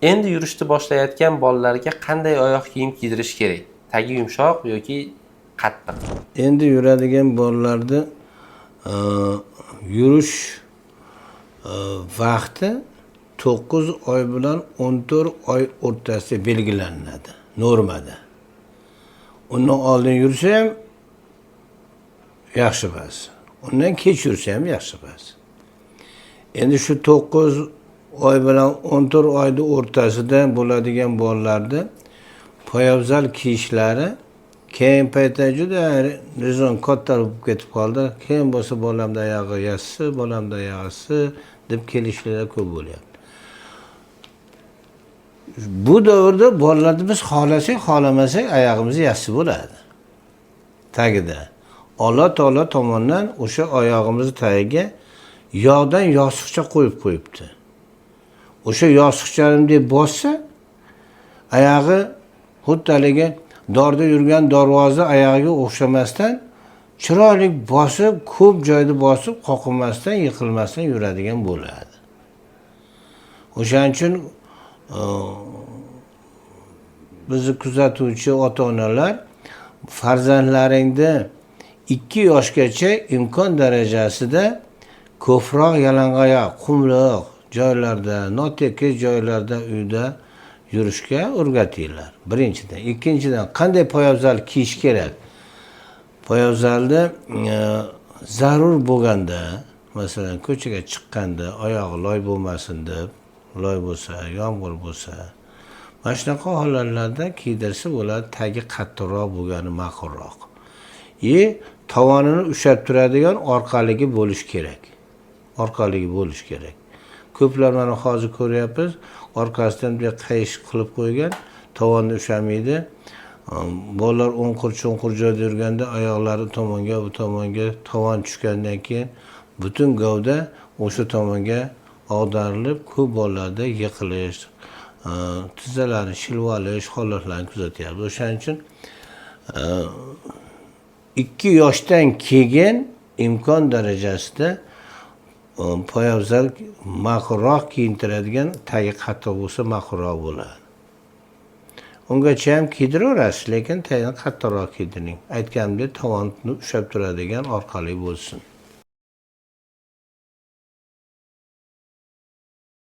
Endi yurishni boshlayotgan bolalarga qanday oyoq kiyim kiydirish kerak? Tagi yumshoq yoki qattiq? Endi yuradigan bolalarni yurish vaqti 9 oy bilan 14 oy o'rtasida belgilanadi normada. Undan oldin yursa ham yaxshi emas, undan kech yursa ham yaxshi emas. Endi shu 9 oy bilan 14 oyni o'rtasida bo'ladigan bolalarni poyabzal kiyishlari keyin paytda juda rezon katta bo'lib ketib qoldi. Keyin bo'lsa bolamda oyog'i yassi, bolamda oyog'isi deb kelishlar ko'p bo'lyapti. Bu davrda bolalarni biz xohlasak, xohlamasak oyog'imiz yassi bo'ladi. Tagida Alloh taolo tomonidan o'sha oyog'imiz tagiga yog'dan yostiqcha qo'yib qo'yibdi. O'sha yostiqchani deb bossa, oyog'i xuddi haligi dorda yurgan darvoza oyog'iga o'xshamasdan chiroyli bosib, ko'p joyda bosib, qoqilmasdan, yiqilmasdan yuradigan bo'ladi. O'shaning uchun bizni kuzatuvchi ota-onalar farzandlaringni 2 yoshgacha imkon darajasida ko'proq yalangoyoq, qumliq joylarda, notekis joylarda uyda yurishga o'rgatinglar. Birinchidan, ikkinchidan qanday poyabzal kiyish kerak? Poyabzalni zarur bo'lganda, masalan, ko'chaga chiqqanda oyog'i loy bo'lmasin deb, loy bo'lsa, yomg'ir bo'lsa, mana shunaqa holatlarda kiydirsa bo'ladi, tagi qattiqroq bo'lgani ma'qulroq. Tovonini ushlab turadigan orqaligi bo'lish kerak. Orqaligi bo'lish kerak. Ko'plar mana hozir ko'ryapmiz, orqasidan bir qayish qilib qo'ygan, tovonni ushlamaydi. Bolalar o'nqir-cho'nqir joyda yurganda oyoqlari tomonga, bu tomonga tovon tushgandan keyin butun gavda o'sha tomonga ag'darilib, ko'p bolalarda yiqilish, tizzalarini shilib olish holatlarini kuzatyapmiz. O'shaning uchun 2 yoshdan keyin imkon darajasida poyabzal ma'qulroq kiyintiradigan, tagi qattiq bo'lsa ma'qulroq bo'ladi. Ungacha ham kiydiraverasiz, lekin tagini qattiqroq kiydiring. Aytganimdek, tovonni ushlab turadigan orqali bo'lsin.